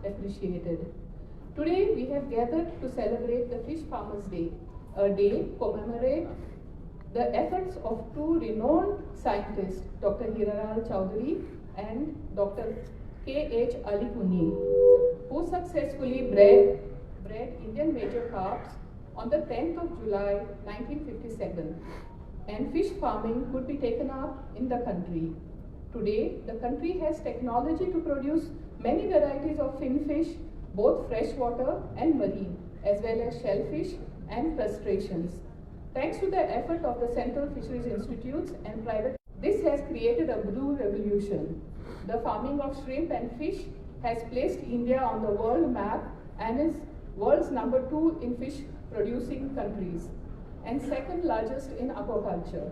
appreciated. Today we have gathered to celebrate the Fish Farmers Day, a day commemorate the efforts of two renowned scientists, Dr. Hiralal Chowdhury and Dr. K.H. Alikunhi, who successfully bred Indian major carps on the 10th of July 1957, and fish farming could be taken up in the country. Today, the country has technology to produce many varieties of finfish, both freshwater and marine, as well as shellfish and crustaceans. Thanks to the effort of the Central Fisheries Institutes and private, this has created a blue revolution. The farming of shrimp and fish has placed India on the world map and is world's number 2 in fish producing countries and second largest in aquaculture.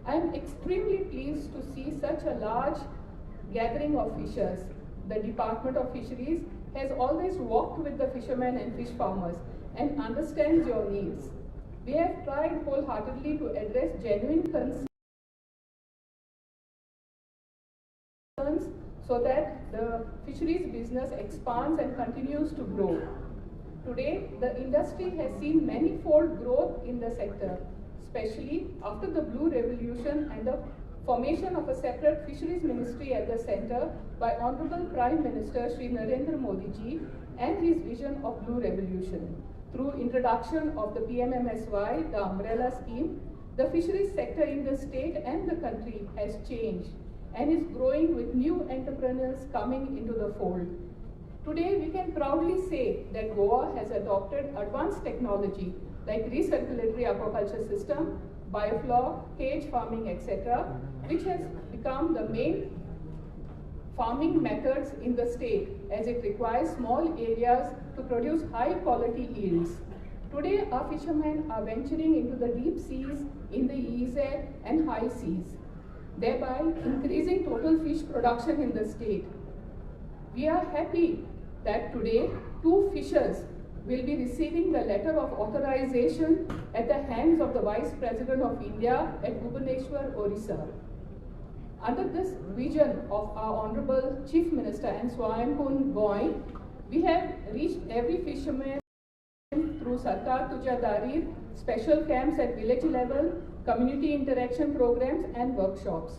I am extremely pleased to see such a large gathering of fishers. The Department of Fisheries has always walked with the fishermen and fish farmers and understands your needs. We have tried wholeheartedly to address genuine concerns so that the fisheries business expands and continues to grow. Today, the industry has seen manifold growth in the sector, especially after the Blue Revolution and the formation of a separate fisheries ministry at the center by Honorable Prime Minister Shri Narendra Modi ji and his vision of Blue Revolution. Through introduction of the PMMSY, the umbrella scheme, the fisheries sector in the state and the country has changed and is growing with new entrepreneurs coming into the fold. Today, we can proudly say that Goa has adopted advanced technology like recirculatory aquaculture system, biofloc, cage farming, etc., which has become the main farming methods in the state as it requires small areas to produce high quality yields. Today, our fishermen are venturing into the deep seas, in the EEZ and high seas, thereby increasing total fish production in the state. We are happy that today 2 fishers will be receiving the letter of authorization at the hands of the Vice President of India at Bhubaneswar, Orissa. Under this vision of our Honorable Chief Minister and Swayam Goy, we have reached every fisherman through Sarkar Tuja Darir, special camps at village level, community interaction programs and workshops.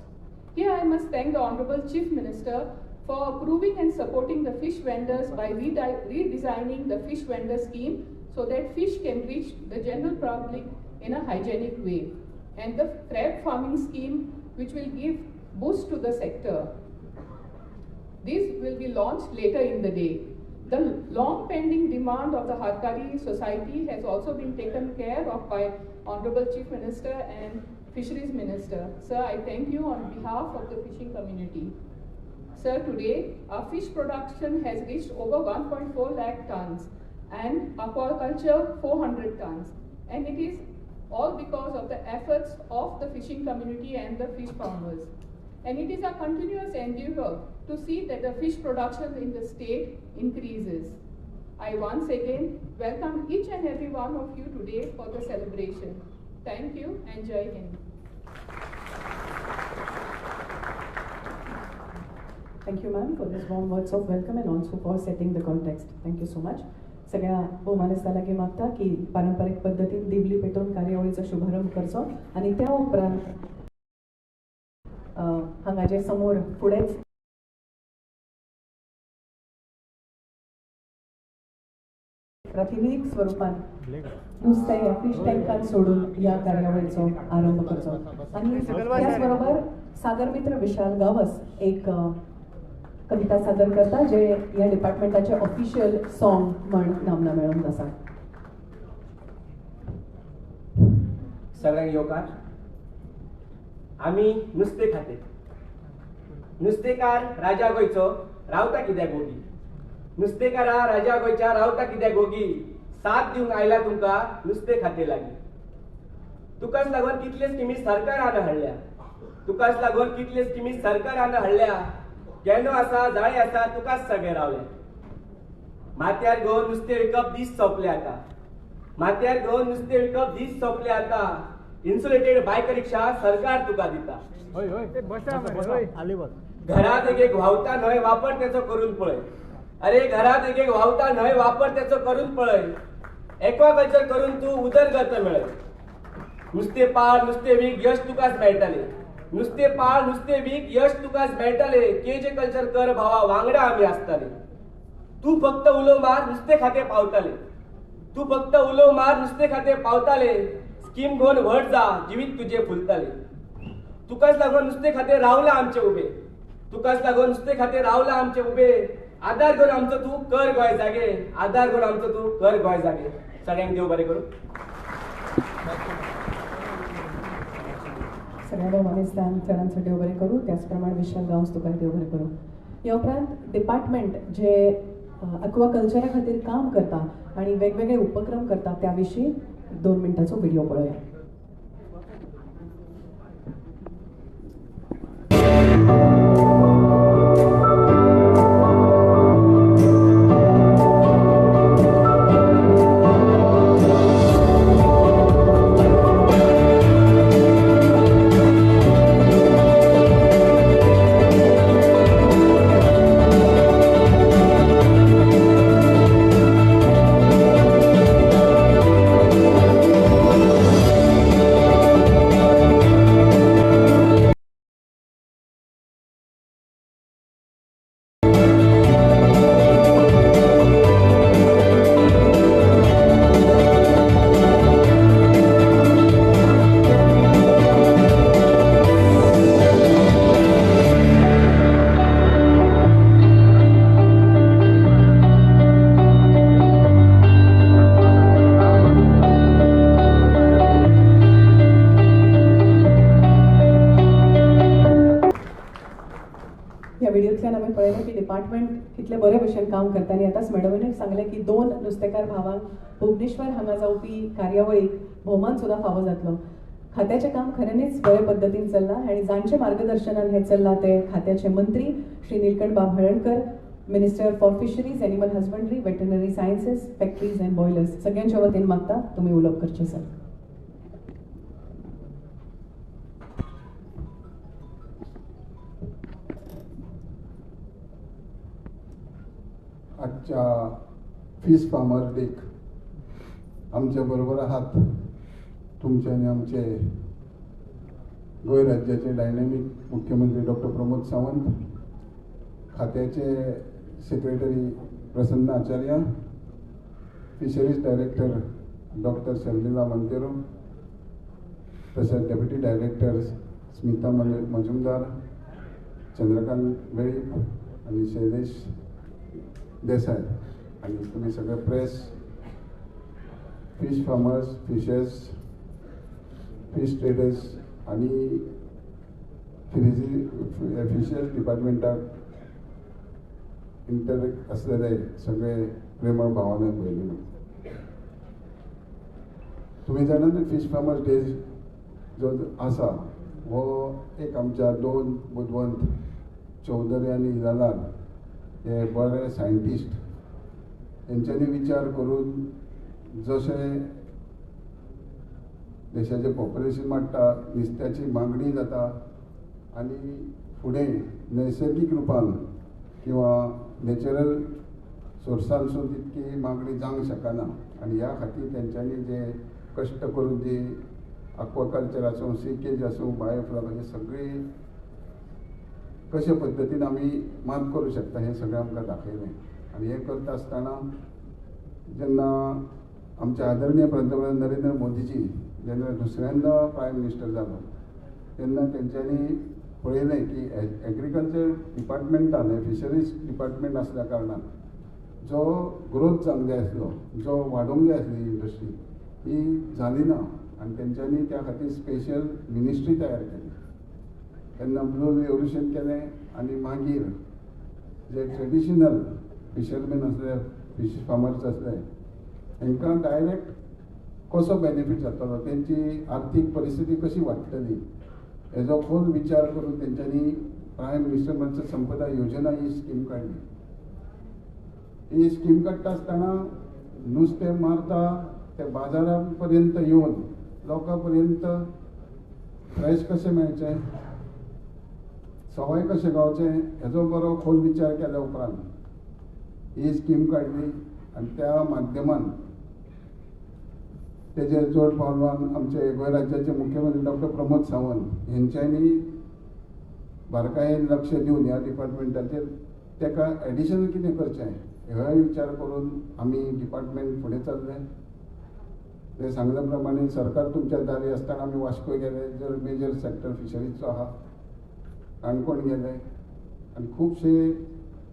Here I must thank the Honorable Chief Minister for approving and supporting the fish vendors by redesigning the fish vendor scheme so that fish can reach the general public in a hygienic way, and the crab farming scheme, which will give boost to the sector. These will be launched later in the day. The long pending demand of the Harkari Society has also been taken care of by Honorable Chief Minister and Fisheries Minister. Sir, I thank you on behalf of the fishing community. Sir, today our fish production has reached over 1.4 lakh tons and aquaculture 400 tons. And it is all because of the efforts of the fishing community and the fish farmers. And it is a continuous endeavor to see that the fish production in the state increases. I once again welcome each and every one of you today for the celebration. Thank you and Jai Hind. Thank you, ma'am, for this warm words of welcome and also for setting the context. Thank you so much. सगळ्या भोवमानेस्तां लागीं मागता की पारंपरीक पद्दतीन दिवली पेटोवन कार्यावळीचो शुभारंभ करचो आनी त्या उपरांत हांगाचे समोर फुडेंच प्रातिनिधीक स्वरूपान नुस्तें ह्या फिश टँकान सोडून ह्या कार्यावळीचो आरंभ करचो. आनी त्याच बरोबर सागरमित्र विशाल गावस एक कविता सादर करता जे ह्या डिपार्टमेंटाचे ऑफिशियल सॉंग म्हण नामना मेळोवन आसा. सगळ्यांक येवकार. आमी नुस्तें खाते, नुस्तेकार राजा गोंयचो रावता कित्याक गोगी, नुस्तेकारा राजा गोंयच्या रावता कित्याक गोगी, साथ दिवंक आयला तुमकां नुस्तें खाते लागीं. तुकाच लागून कितले स्किमी सरकारान हाडल्या, तुकाच लागून कितले स्किमी सरकारान हाडल्या, गेनो आसा जाळे आसा तुकाच सगळे रावले. माथ्यार घेवन नुस्तें विकप दीस सोंपले आतां, माथ्यार घेवन नुस्तें विकप दीस सोंपले आतां, इन्सुलेटेड बायक रिक्षा सरकार तुका दिता. घरात एक एक व्हांवता न्हंय वापर तेचो करून पळय, अरे घरात एक एक व्हांवता न्हंय वापर त्याचो करून पळय, एक्वाकल्चर करून तूं उदरगत मेळय। नुस्तें पाळ नुस्तें वीक यश तुकाच मेळटलें, नुस्तें पाळ नुस्तें वीक यश तुकाच मेळटलें। केजे कल्चर कर भावा वांगडा आमी आसताले, तूं फक्त उलो मार नुस्तें खातें पावताले, तूं फक्त उलो मार नुस्तें खातें पावताले। स्कीम घेवन व्हड जा जिवीत तुजें फुलताले, तुकाच लागून नुस्तें खातें रावलां आमचें उबें, तुकाच लागून नुस्तें खातें रावलां आमचें उबें। आदार घेवन आमचो तूं कर गोंय जागे, आदार घेवन आमचो तूं कर गोंय जागे। सगळ्यांक देव बरें करूं। सगळ्या भोवमानेस्तांक चडांत चड देव बरें करूं। त्याच प्रमाणे विशाल गांवस तुका देव बरें करूं। ह्या उपरांत डिपार्टमेंट जे एक्वाकल्चरा खातीर काम करता आनी वेगवेगळे उपक्रम करता त्या विशीं 2 मिनटाचो व्हिडिओ पळोवया। व्हिडिओतल्यान आमी पळयलें की डिपार्टमेंट कितले बरे भशेन काम करता आनी आतांच मॅडमीन सांगलें की 2 नुस्तेकार भावांक भुवनेश्वर हांगा जावपी कार्यावळीक भोवमान सुद्दां फावो जातलो। खात्याचें काम खऱ्यांनीच बरे पद्दतीन चल्लां आनी जांचे मार्गदर्शनान हें चल्लां ते खात्याचे मंत्री Shri Nilkanth Bab Halarnkar, minister for fisheries, animal husbandry, veterinary sciences, factories and boilers. सगळ्यांच्या वतीन मागता तुमी उलोवप करचें सर। आजच्या फीश फार्मर डेक आमच्या बरोबर आहात तुमचे आनी आमचे गोंय राज्याचे डायनॅमिक मुख्यमंत्री डॉक्टर प्रमोद सावंत, खात्याचे secretary Prasanna Acharya, fisheries director doctor Sharmila Monteiro, तशेंच डेप्युटी डायरेक्टर स्मिता मजुमदार, चंद्रकांत वेळीप आनी शैलेश देसाय आनी तुमी सगळे press, fish farmers, fishers, fish traders आनी फिशर्स डिपार्टमेंटाक इंटरेक्ट आसलेले सगळे प्रेमळ भावान भयणींनो, तुमी जाणात फीश फार्मर्स डे जो आसा हो एक आमच्या 2 बुदवंत चौधरी आनी हिरालाल हे बरे सायंटिस्ट हेंच्यांनी विचार करून जशें देशाचें पॉप्युलेशन वाडटा, नुस्त्याची मागणी जाता आनी फुडें नैसर्गीक रुपान किंवा नॅचरल सोर्सांसून तितकी मागणी जावंक शकना आनी ह्या खातीर तेंच्यांनी जे कश्ट करून जी एक्वाकल्चर आसूं, सिकेज आसूं, बायोफ्लॉक हे सगळी कशे पद्दतीन आमी मात करूं शकता हें सगळें आमकां दाखयलें। आनी हें करता आसतना जेन्ना आमचे आदरणीय पंतप्रधान नरेंद्र मोदीजी जेन्ना दुसऱ्यांदा प्रायम मिनिस्टर जालो तेन्ना तेंच्यांनी पळयलें की एग्रीकल्चर डिपार्टमेंटान फिशरीज डिपार्टमेंट आसल्या कारणान जो ग्रोथ जावंक जाय आसलो, जो वाडोवंक जाय आसली इंडस्ट्री, ही जाली ना आनी तेंच्यांनी त्या खातीर स्पेशल मिनिस्ट्री तयार केली। तेन्ना ब्लू रेवोल्युशन केलें आनी मागीर जे ट्रेडिशनल फिशरमॅन आसले, फिश फार्मर्स आसले, तांकां डायरेक्ट कसो बेनिफीट जातलो, तेंची आर्थीक परिस्थिती कशी वाडटली हेजो खोल विचार करून तेंच्यांनी प्रायम मिनिस्टर मत्स्य संपदा योजना ही स्कीम काडली। ही स्कीम काडटा आसतना नुस्तें मारता ते बाजारा पर्यंत येवन लोकां पर्यंत फ्रेश कशें मेळचें, सवाय कशें गावचें हेजो बरो खोल विचार केल्या उपरांत ही स्कीम काडली आनी त्या माध्यमान तेजेर जोड पावलान आमचे गोंय राज्याचे मुख्यमंत्री डॉक्टर प्रमोद सावंत हेंच्यांनी बारकायेन लक्ष दिवन ह्या डिपार्टमेंटाचेर ताका एडिशनल कितें करचें हेय विचार करून आमी डिपार्टमेंट फुडें चल्ले. ते सांगल्या प्रमाणे सरकार तुमच्या दारी आसतना आमी वास्को गेले, जर मेजर सेक्टर फिशरीजचो आहा, काणकोण गेले आनी खुबशे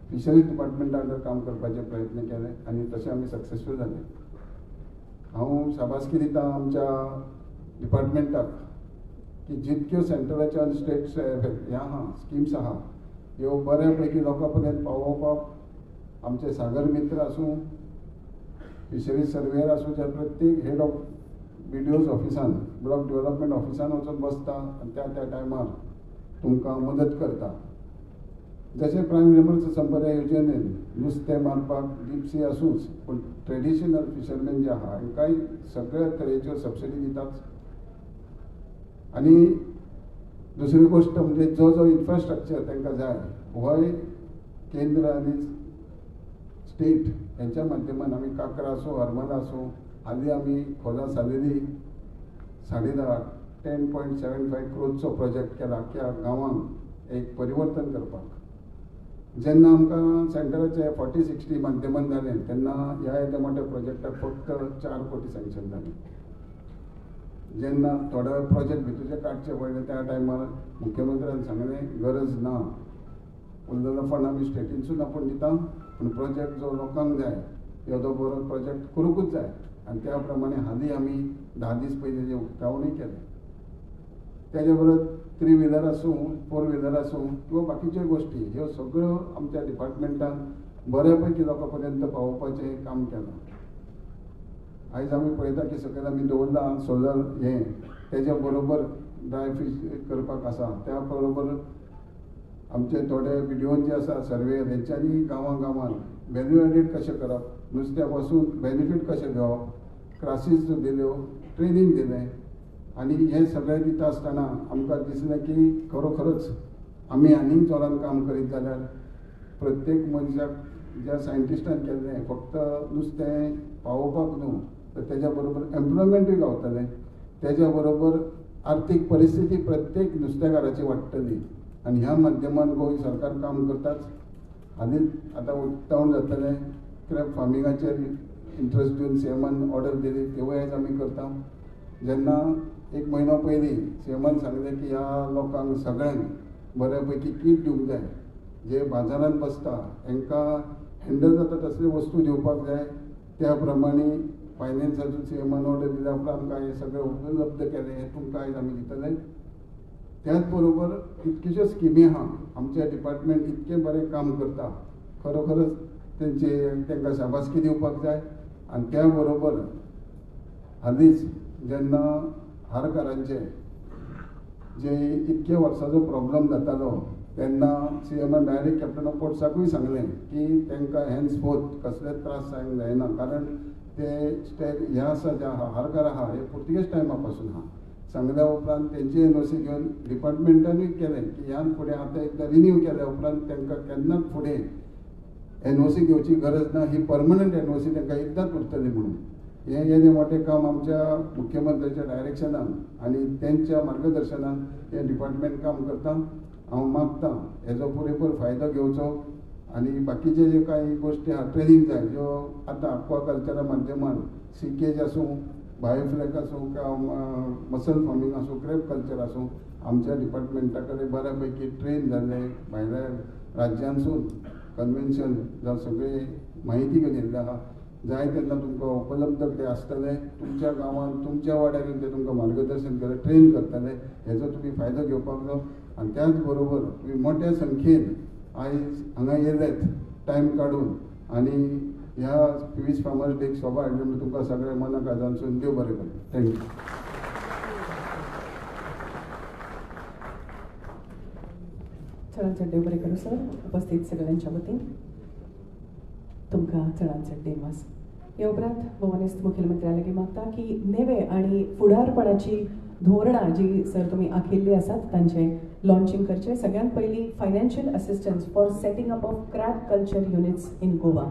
फिशरीज डिपार्टमेंटा अंडर काम करपाचे प्रयत्न केले आनी तशें आमी सक्सेसफूल जाले. हांव शाबासकी दिता आमच्या डिपार्टमेंटाक की जितक्यो सेंट्रलाच्या आनी स्टेट हें आहा स्किम्स आहा ह्यो बऱ्या पैकी लोकां पर्यंत पावोवपाक आमचे सागर मित्र आसूं, फिशरीज सर्वेयर आसूं, ज्या प्रत्येक हेड ऑफ बीडीओज ऑफिसान, ब्लॉक डेव्हलपमेंट ऑफिसान वचून बसता आनी त्या त्या टायमार तुमकां मदत करता. जशें प्रायम मत्स्य संपदा योजनेन नुस्तें मारपाक डीप सी आसूच, पूण ट्रेडिशनल फिशरमॅन जे आहा हांकांय सगळ्या तरेच्यो सबसिडी दितात. आनी दुसरी गोश्ट म्हणजे जो जो इन्फ्रास्ट्रक्चर तांकां जाय होय केंद्र आनी स्टेट हेंच्या माध्यमान आमी काकरा आसूं, हरमला आसूं, हालीं आमी खोला सालेली 10.5 10.75 क्रोजचो प्रोजेक्ट केला अख्ख्या गांवांक एक परिवर्तन करपाक. जेन्ना आमकां सेंट्रलाचे 40-60 माध्यमान जालें तेन्ना ह्या येद्या मोठ्या प्रोजेक्टाक फक्त 4 कोटी सँक्शन जालें. जेन्ना थोडे प्रोजेक्ट भितरचे काडचे पडले त्या टायमार मुख्यमंत्र्यान सांगलें गरज ना, उरलेलो फंड आमी स्टेटीनसून आपूण दिता, पूण प्रोजेक्ट जो लोकांक जाय येदो बरो प्रोजेक्ट करूंकूच जाय. आनी त्या प्रमाणे हालीं आमी 10 दीस पयलीं जें उक्तावणूय केलें. तेजे बरोबर 3 व्हिलर आसूं, 4 व्हिलर आसूं किंवा बाकीच्यो गोश्टी ह्यो सगळ्यो आमच्या डिपार्टमेंटान बऱ्या पैकी लोकां पर्यंत पावोवपाचें काम केलां. आयज आमी पळयता की सकयल आमी दवरलां सोलर हें, तेज्या बरोबर ड्राय फीश करपाक आसा, त्या बरोबर आमचे थोडे बीडीओन जे आसा सर्वेयर हेंच्यांनी गांवां गांवान वेल्यू एडेड कशें करप, नुस्त्या पासून बेनिफीट कशें घेवप, क्लासीस दिल्यो, ट्रेनींग दिलें. आनी हें सगळें दिता आसतना आमकां दिसलें की खरोखरच आमी आनीक जोरान काम करीत जाल्यार प्रत्येक मनशाक ज्या सायंटिस्टान केल्लें फक्त नुस्तें पावोवपाक न्हू तर तेज्या बरोबर एम्प्लॉयमेंटूय गावतलें, तेज्या बरोबर आर्थीक परिस्थिती प्रत्येक नुस्तेकाराची वाडटली. आनी ह्या माध्यमान गोंय सरकार काम करताच. हालींच आतां उक्तावण जातलें क्रॅब फार्मिंगाचेर इंट्रस्ट दिवन सीएमान ऑर्डर दिली, तेवूय आयज आमी करता. जेन्ना 1 म्हयनो पयलीं सीएमान सांगलें की ह्या लोकांक सगळ्यांक बऱ्या पैकी कीट दिवंक जाय, जे बाजारांत बसता हांकां हँडल जाता तसल्यो वस्तू दिवपाक जाय, त्या प्रमाणे फायनान्साचो सीएमान ऑर्डर दिल्या उपरांत आमकां हें सगळें उपलब्ध केलें, हें तुमकां आयज आमी दितले. त्याच बरोबर कितक्योश्यो स्किमी आहा, आमचें डिपार्टमेंट इतकें बरें काम करता, खरोखरच तेंचे तांकां शाबासकी दिवपाक जाय. आनी त्या बरोबर हालींच जेन्ना हारकारांचे जे इतके वर्साचो प्रॉब्लम जातालो तेन्ना सीएमान डायरेक्ट कॅप्टन ऑफ पोर्ट्साकूय सांगलें की तांकां हेन्सफोर्थ कसलेच त्रास जावंक जायना, कारण ते स्टॅग हे आसा जे आहा हारकार आहा हे पुर्तुगेज टायमा पासून आहा. सांगल्या उपरांत तेंची एनओसी घेवन डिपार्टमेंटानूय केलें की ह्यान फुडें आतां एकदां रिन्यू केल्या उपरांत तांकां केन्नाच फुडें एनओसी घेवची गरज ना, ही परमनंट एनओसी तांकां एकदांच उरतली म्हणून. हें येदें मोठें काम आमच्या मुख्यमंत्र्याच्या डायरेक्शनान आनी तेंच्या मार्गदर्शनान हें डिपार्टमेंट काम करता. हांव मागतां हेजो पुरेपूर फायदो घेवचो आनी बाकीचे ज्यो कांय गोश्टी आहा ट्रेनींग जाय ज्यो आतां एक्वाकल्चरा माध्यमान सिकेज आसूं, बायोफ्लॅक आसूं, किंवा मसल फार्मींग आसूं, क्रॅब कल्चर आसूं, आमच्या डिपार्टमेंटा कडेन बऱ्या पैकी ट्रेन जाल्ले भायल्या राज्यांसून कन्वेन्शन जावं सगळी म्हायती घेवन येयल्ले आहा. जाय तेन्ना तुमकां उपलब्ध कितें आसतलें तुमच्या गांवांत तुमच्या वाड्यार येवन ते तुमकां मार्गदर्शन करतले, ट्रेन करतले, हेजो तुमी फायदो घेवपाक जाय. आनी त्याच बरोबर तुमी मोठ्या संख्येन आयज हांगा येयलेत टायम काडून आनी ह्या फिश फार्मर्स डेक शोभा हाडली म्हणून तुमकां सगळ्या मना काळजांतसून देव बरें करूं. Thank you. चडांत चड देव बरें करूं सर. उपस्थित सगळ्यांच्या वतीन तुमकां चडांत चड देवास. हे उपरांत भोवनेस्त मुखेलमंत्र्या लागीं मागता की नेवे आनी फुडारपणाची धोरणां जी सर तुमी आखिल्ली आसात तांचें लॉन्चिंग करचें. सगळ्यांत पयलीं financial assistance for setting up of crab culture units in Goa.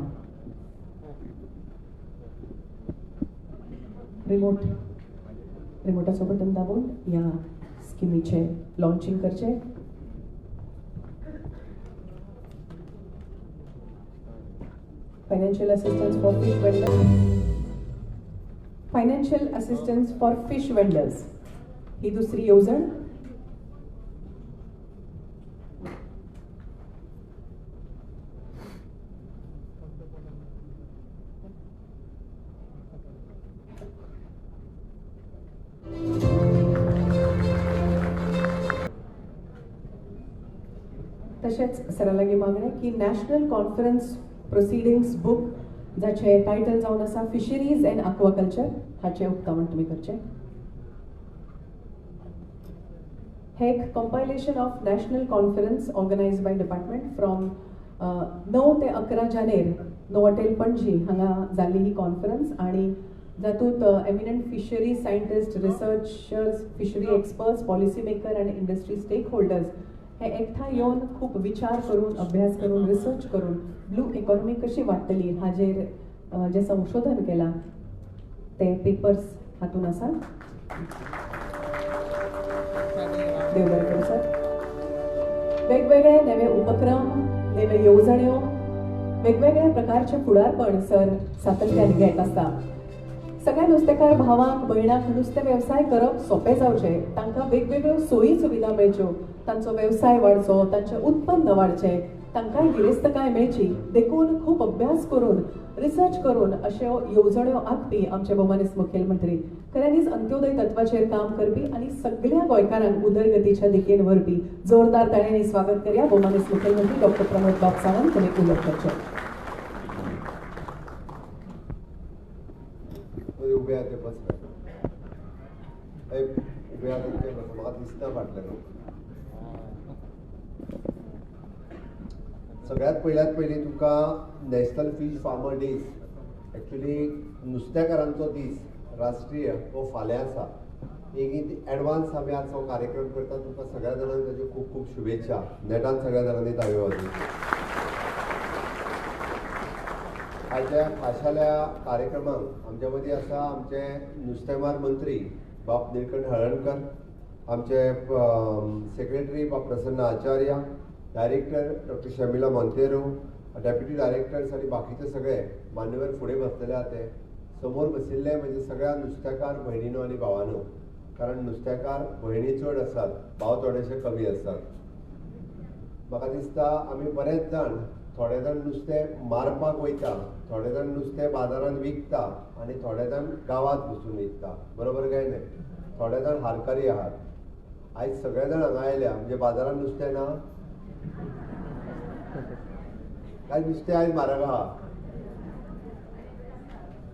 रिमोटाचो बटन दाबून ह्या स्किमीचें लॉन्चिंग करचें. Financial assistance for fish vendors. Financial assistance for fish vendors ही दुसरी येवजण. तशेंच सरा लागीं मागणें की नॅशनल कॉन्फरन्स प्रोसिडिंग्स बूक जाचें टायटल जावन आसा फिशरीज अँड एक्वाकल्चर हाचें उक्तावण तुमी करचें. हें एक compilation of national conference organise by department from 9 ते 11 जानेर नोवाटेल पणजी हांगा जाल्ली ही कॉन्फरन्स आनी जातूंत eminent fishery scientist, researchers, fishery experts, policy maker आनी इंडस्ट्री स्टेक होल्डर्स हे एकठांय येवन खूब विचार करून, अभ्यास करून, रिसर्च करून ब्लू इकॉनॉमी कशी वाडटली हाजेर जें संशोधन केलां ते पेपर्स हातून आसा. देव बरें करूं सर. वेगवेगळे नवे उपक्रम, नवे येवजण्यो, वेगवेगळ्या प्रकारचे फुडारपण सर सातत्यान घेत आसता. सगळ्या नुस्तेकार भावांक भयणांक नुस्तें वेवसाय करप सोंपें जावचें, तांकां वेगवेगळ्यो सोयी सुविधा मेळच्यो, तांचो वेवसाय वाडचो, तांचें उत्पन्न वाडचें, तांकांय गिरेस्तकाय मेळची देखून खूब अभ्यास करून, रिसर्च करून अश्यो येवजण्यो आंखपी आमचे भोवमानेस्त मुखेलमंत्री खऱ्यांनीच अंत्योदय तत्वाचेर काम करपी आनी सगळ्या गोंयकारांक उदरगतीच्या दिकेन व्हरपी. जोरदार ताळ्यांनी स्वागत करया भोवमानेस्त मुखेलमंत्री डॉक्टर प्रमोद बाब सावंत. तुमी उलोवप करचें. उबे आहा ते बस उबे आहा ते बस म्हाका दिसना फाटले लोक. सगळ्यात पयल्यात पयलीं तुमकां national fish farmer days, actually नुस्तेकारांचो दीस राष्ट्रीय हो फाल्यां आसा. एक एडवान्स आमी आज हो कार्यक्रम करता. तुमकां सगळ्या जाणांक ताच्यो खूब खूब शुभेच्छा. नेटान सगळ्या जाणांनी ताळयो वाजोवच्यो. आयच्या खाशेल्या कार्यक्रमाक आमच्या मदीं आसा आमचे नुस्तेमार मंत्री बाब निळकंठ हळर्णकर, आमचे सेक्रेटरी बाब Prasanna Acharya, director doctor Sharmila Monteiro, deputy directors आनी बाकीचे सगळे मान्यवर फुडें बसलेले आहा. ते समोर बशिल्ले म्हणजे सगळ्या नुस्तेकार भयणीनो आनी भावानो, कारण नुस्तेकार भयणी चड आसात, भाव थोडेशे कमी आसात. म्हाका दिसता आमी बरेच जाण, थोडे जाण नुस्तें मारपाक वयता, थोडे जाण नुस्तें बाजारांत विकता आनी थोडे जाण गांवांत बसून विकता. बरोबर काय न्हय? थोडे जाण हारकरी आहात. आयज सगळे जाण हांगा आयल्या म्हणजे बाजारांत नुस्तें ना काय? नुस्तें आयज म्हारग आहा.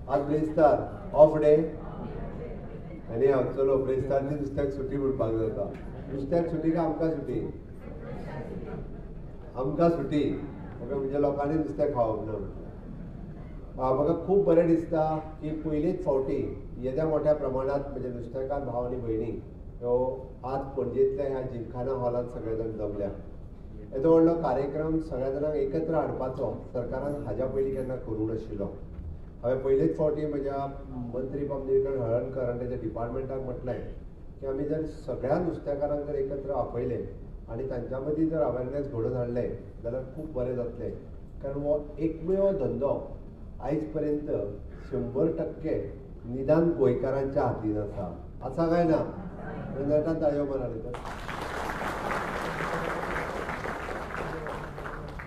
आज ब्रेस्तार ऑफ डे आनी हांव चलो ब्रेस्तारची नुस्त्याक सुटी म्हणपाक जाता. नुस्त्याक सुटी काय आमकां सुटी? आमकां सुटी. ओके, म्हणजे लोकांनी नुस्तें खावप ना म्हटल्यार. म्हाका खूब बरें दिसता की पयलीच फावटी येद्या मोठ्या प्रमाणांत म्हणजे नुस्तेकार भाव आनी भयणी ह्यो आज पणजेंतल्या ह्या जिमखाना हॉलांत सगळे जाण जमल्या. येदो व्हडलो कार्यक्रम सगळ्या जाणांक एकत्र हाडपाचो सरकारान हाज्या पयलीं केन्ना करूंक नाशिल्लो. हांवें पयलेच फावटी म्हज्या मंत्री बाब निळकंठ हळर्णकर आनी ताच्या डिपार्टमेंटाक म्हटलें की आमी जर सगळ्या नुस्तेकारांक जर एकत्र आपयले आनी तांच्या मदीं जर अवेरनेस घडोवन हाडलें जाल्यार खूब बरें जातलें. कारण हो एकमेव धंदो आयज पर्यंत 100% निदान गोंयकारांच्या हातीन आसा. आसा काय ना? नेटान ताळयो मारात. तर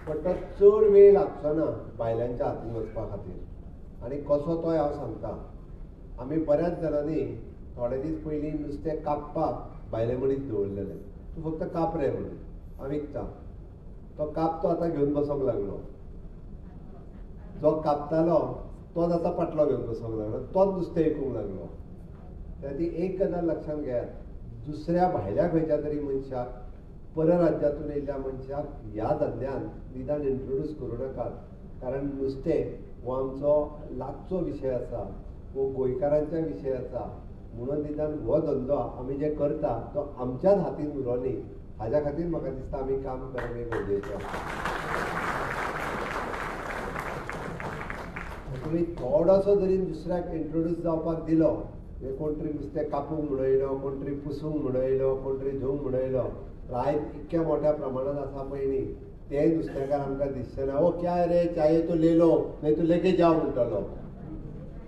पण तो चड वेळ लागचो ना बायलांच्या हातीन वचपा खातीर. आनी कसो तोय हांव सांगता. आमी बऱ्याच जाणांनी थोडे दीस पयलीं नुस्तें कापपाक बायले मनीस दवरलेलें, तूं फक्त काप रे म्हणून हांव विकता. तो कापतो आतां घेवन बसोंक लागलो. जो कापतालो तोच आतां पाटलो घेवन बसोंक लागलो, तोच नुस्तें विकूंक लागलो. त्या ती एक गजाल लक्षांत घेयात, दुसऱ्या भायल्या खंयच्या तरी मनशाक, परराज्यांतून येयल्ल्या मनशाक ह्या धंद्यान निदान इंट्रोड्यूस करूं नाकात. कारण नुस्तें हो आमचो लागचो विशय आसा, हो गोंयकारांचा विशय आसा. म्हणून निदान हो धंदो आमी जे करता तो आमच्याच हातीन उरो न्ही, हाज्या खातीर म्हाका दिसता आमी काम करप हें गरजेचें आसा. तुमी थोडोसो जरी दुसऱ्याक इंट्रोड्यूस जावपाक दिलो, म्हणजे कोण तरी नुस्तें कापूंक म्हणून येयलो, कोण तरी पुसूंक म्हणून येयलो, कोण तरी धुवंक म्हणून येयलो, आयज इतक्या मोठ्या प्रमाणात आसा पळय न्ही, ते नुस्तेकार आमकां दिसचें ना. ओ क्या रे चाये तो ले लो नहीं तो लेके जाओ म्हणटलो,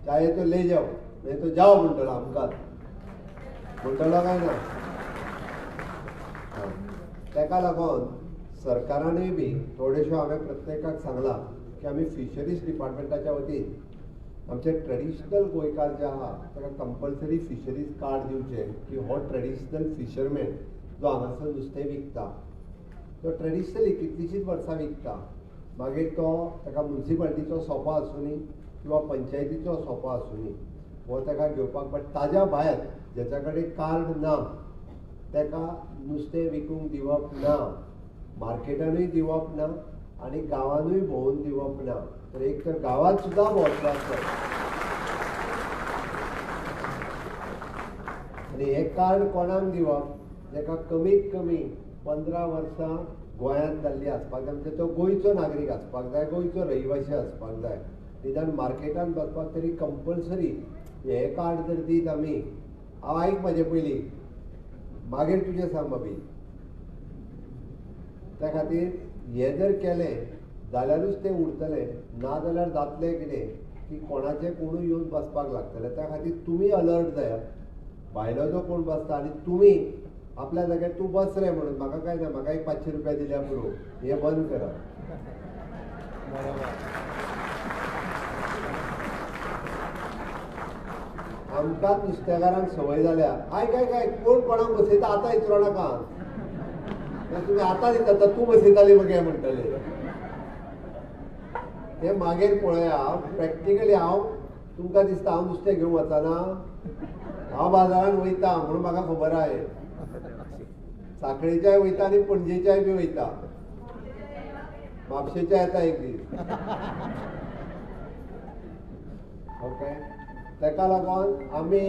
चाये तो ले जाओ नहीं तो जाओ म्हणटलो आमकां, म्हणटलो काय ना. ताका लागून सरकारानूय बी थोडेशो हांवें प्रत्येकाक सांगलां की आमी फिशरीज डिपार्टमेंटाच्या वतीन आमचे ट्रेडिशनल गोंयकार जे आहा ताका कंपल्सरी फिशरीज कार्ड दिवचें की हो ट्रेडिशनल फिशरमॅन जो हांगासर नुस्तें विकता तो ट्रेडिशनली कितलींशींच वर्सां विकता, मागीर तो ताका मुन्सिपाल्टीचो सोपो आसुनी किंवा पंचायतीचो सोपो आसुनी, हो ताका घेवपाक. बट ताज्या भायर ज्याच्या कडेन कार्ड ना ताका नुस्तें विकूंक दिवप ना, मार्केटानूय दिवप ना आनी गांवानूय भोंवून दिवप ना. तर एक तर गांवांत सुद्दां भोंवतलो आसत आनी हें कार्ड कोणाक दिवप, जाका कमीत कमी 15 वर्सां गोंयांत जाल्ली आसपाक जाय, म्हणजे तो गोंयचो नागरीक आसपाक जाय, गोंयचो रहिवासी आसपाक जाय. निदान मार्केटान बसपाक तरी कंपल्सरी हें कार्ड जर दीत आमी, हांव आयक म्हाजें पयलीं मागीर तुजें सांग बाबी. त्या खातीर हें जर केलें जाल्यारूच तें उरतलें, ना जाल्यार जातलें कितें की कोणाचें कोणूय येवन बसपाक लागतलें. त्या खातीर तुमी अलर्ट जायात, भायलो जो कोण बसता आनी तुमी आपल्या जाग्यार तूं बस रे म्हणून म्हाका काय ना, म्हाका एक 500 रुपया दिल्या पुरो, हें बंद करात. आमकांच नुस्तेकारांक संवय जाल्या, आयक आयक आयक कोण कोणाक बसयता आतां विचारूं नाका, तुमी आतां दिता तूं बसयताली मगे म्हणटले. हें मागीर पळया. प्रॅक्टिकली हांव तुमकां दिसता हांव नुस्तें घेवंक वचना, हांव बाजारान वयता म्हणून म्हाका खबर आहा. साखळेच्याय वयता आनी पणजेच्याय बी वयता, म्हापशेच्याय येता एक दीस. ओके, ताका लागून आमी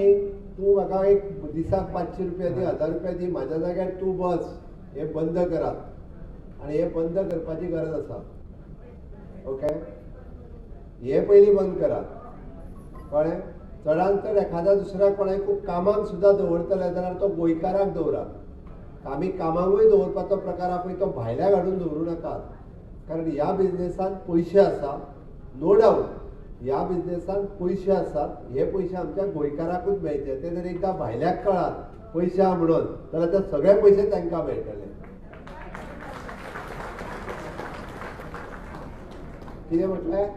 तूं म्हाका एक दिसाक 500 रुपया दी, 1000 रुपया दी, म्हाज्या जाग्यार तूं बस, हें बंद करात. आनी हें बंद करपाची गरज आसा. ओके, हें पयलीं बंद करात, कळ्ळें. चडान चड एखाद्या दुसऱ्या कोणाक खूब कामाक सुद्दां दवरतले जाल्यार तो गोंयकाराक दवरात. आमी कामाकूय दवरपाचो प्रकार आहा पळय तो भायल्याक हाडून दवरूं नाकात, कारण ह्या बिजनेसान पयशे आसा, नो डावट ह्या बिजनेसान पयशे आसात, हे पयशे आमच्या गोंयकाराकूच मेळचे. ते जर एकदां भायल्याक कळात पयशे आहा म्हणून जाल्यार ते सगळे पयशे तांकां मेळटले. कितें म्हटलें?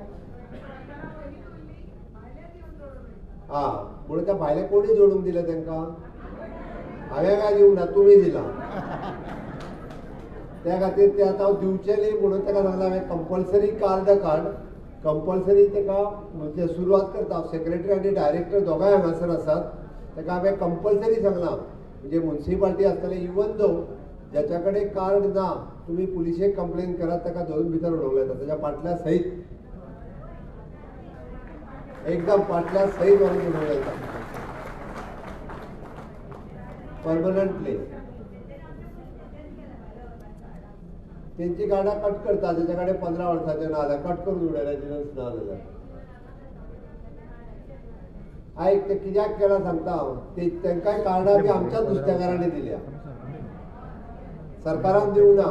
आं, म्हणून त्या भायल्या कोणी जोडूंक दिलें तांकां? हांवें काय दिवंक ना, तुमी दिलां. त्या खातीर ते आतां हांव दिवचें न्ही म्हणून ताका सांगलां हांवें कंपल्सरी कार्ड काड, कंपल्सरी ताका म्हणजे सुरवात करता. सेक्रेटरी आनी डायरेक्टर दोगांय हांगासर आसात, ताका हांवें कंपल्सरी सांगलां म्हणजे मुन्सिपाल्टी आसतलें, इवन दो ज्याच्या कडेन कार्ड ना तुमी पुलिशेक कंप्लेन करात, ताका धरून भितर उडोवंक येता, ताच्या पाटल्या सहीत, एकदम पाटल्या सहीत व्हरून उडोवंक येता परमनंटली. तेंची कार्डां कट करता, तेच्या कडेन 15 वर्सांचें ना जाल्यार कट करून उडयलें रेजिडन्स ना जाल्यार. आयक, तें कित्याक केलां सांगता हांव, ते तांकांय कार्डां बी आमच्याच नुस्तेकारांनी दिल्या, सरकारान दिवंक ना,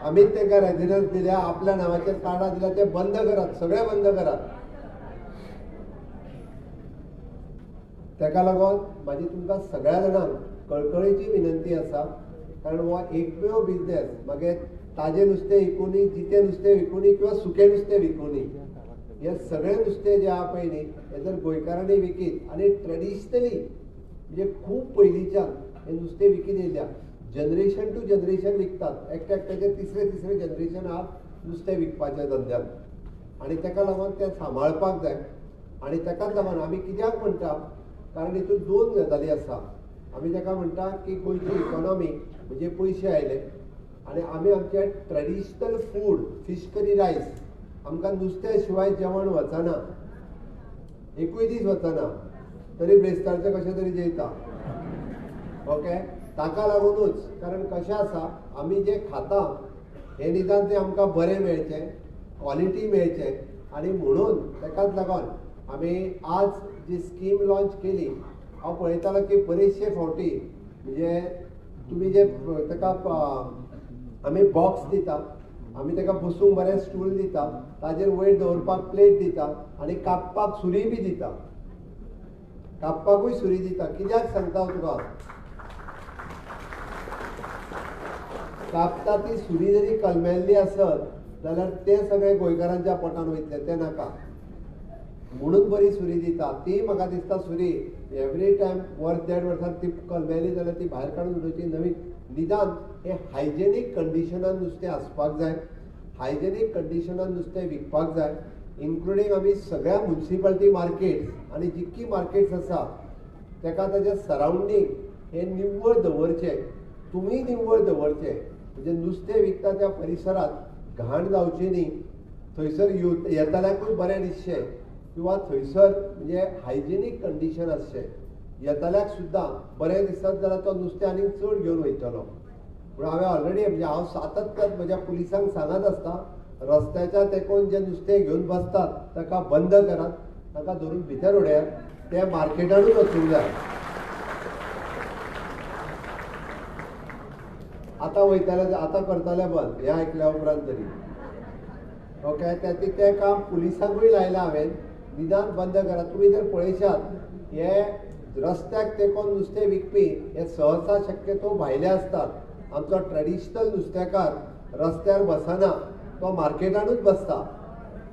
आमीच तांकां रेजिडन्स दिल्या, आपल्या नांवाचेर कार्डां दिल्या. ते बंद करात, सगळें बंद करात. ताका लागून म्हाजी तुमकां सगळ्या जाणांक कळकळीची विनंती आसा, कारण हो एकमेव बिजनेस, मागीर ताजें नुस्तें विकुनी, जितें नुस्तें विकुनी किंवा सुकें नुस्तें विकुनी, हे सगळें नुस्तें जें आहा पळय न्ही हें जर गोंयकारांनी विकीत आनी ट्रेडिशनली म्हणजे खूब पयलींच्यान हें नुस्तें विकीत येयल्या, जनरेशन टू जनरेशन विकतात, एकट्या एकट्याचे तिसरे तिसरे जनरेशन आहा नुस्तें विकपाच्या धंद्यान, आनी ताका लागून तें सांबाळपाक जाय. आनी ताकाच लागून आमी कित्याक म्हणटा, कारण हितून दोन गजाली आसा. आमी ताका म्हणटा की गोंयची इकॉनॉमी म्हणजे पयशे आयले आनी आमी आमचे traditional food fish curry rice, आमकां नुस्त्या शिवाय जेवण वचना, एकूय दीस वचना, तरी ब्रेस्तारचें कशें तरी जेयता. ओके, ताका लागूनच, कारण कशें आसा, आमी जें खाता हें निदान तें आमकां बरें मेळचें, क्वॉलिटी मेळचें आनी म्हणून ताकाच लागून आमी आज जी स्कीम लॉंच केली. हांव पळयतालो की बरेचशे फावटी म्हणजे तुमी जे ताका आमी बॉक्स दिता, आमी ताका बसूंक बरें स्टूल दिता, ताजेर वयर दवरपाक प्लेट दिता आनी कापपाक सुरी बी दिता, कापपाकूय सुरी दिता. कित्याक सांगता हांव तुका, कापता ती सुरी जरी कलमेल्ली आसत जाल्यार ते सगळे गोंयकारांच्या पोटान वयतले, तें नाका म्हणून बरी सुरी दिता. ती म्हाका दिसता सुरी एवरी टायम वर्स देड वर्सान ती कलमेली जाल्यार ती भायर काडून उडोवची नवी. निदान हे हायजेनीक कंडिशनान नुस्तें आसपाक जाय, हायजेनीक कंडिशनान नुस्तें विकपाक जाय. इन्क्लुडींग आमी सगळ्या मुन्सिपालिटी मार्केट्स आनी जितकी मार्केट्स आसा ताका ताजें सरावंडींग हें निव्वळ दवरचें, तुमी निव्वळ दवरचें. म्हणजे नुस्तें विकता त्या परिसरांत घाण जावची न्ही, थंयसर येतल्याकूय बरें दिसचें किंवा थंयसर म्हणजे हायजेनीक कंडिशन आसचें, येतल्याक सुद्दां बरें दिसत जाल्यार तो नुस्तें आनीक चड घेवन वयतलो. पूण हांवें ऑलरेडी म्हणजे हांव सातत्यान म्हज्या पुलिसांक सांगत आसता, रस्त्याच्या तेंकून जे नुस्तें घेवन बसतात ताका बंद करात, ताका धरून भितर उडयात, ते मार्केटानूच वचूंक जाय. आतां वयताले आतां करताले बंद हें आयकल्या उपरांत तरी ओके. तें काम पुलिसांकूय लायलां हांवें, निदान बंद करात. तुमी जर पळयशात हे रस्त्याक तेंकून नुस्तें विकपी हे सहसा शक्यतो भायले आसतात. आमचो ट्रेडिशनल नुस्तेकार रस्त्यार बसना, तो मार्केटानूच बसता.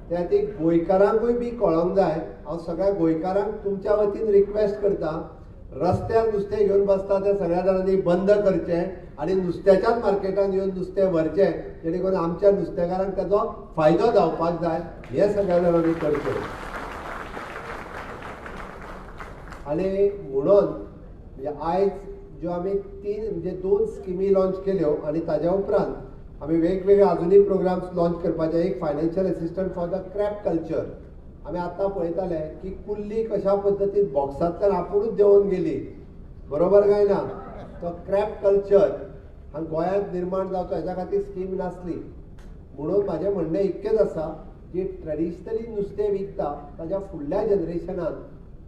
त्या खातीर गोंयकारांकूय बी कळोंक जाय. हांव सगळ्या गोंयकारांक तुमच्या वतीन रिक्वेस्ट करता, रस्त्यार नुस्तें घेवन बसता ते सगळ्या जाणांनी बंद करचें आनी नुस्त्याच्याच मार्केटान येवन नुस्तें व्हरचें, जेणे करून आमच्या नुस्तेकारांक ताचो फायदो जावपाक जाय. हें सगळ्या जाणांनी करचें. आनी म्हणून म्हणजे आयज ज्यो आमी तीन म्हणजे 2 स्किमी लॉंच केल्यो आनी ताज्या उपरांत आमी वेगवेगळे आजुनूय प्रोग्राम्स लॉंच करपाचे. एक financial assistant for the crab culture. आमी आतां पळयताले की कुल्ली कशा पद्दतीन बॉक्सांतल्यान आपुणूच देंवून गेली, बरोबर काय ना? तो क्रॅब कल्चर हांगा गोंयांत निर्माण जावचो हेज्या खातीर स्कीम नासली. म्हणून म्हाजें म्हणणें इतकेंच आसा की ट्रेडिशनली नुस्तें विकता ताज्या फुडल्या जनरेशनान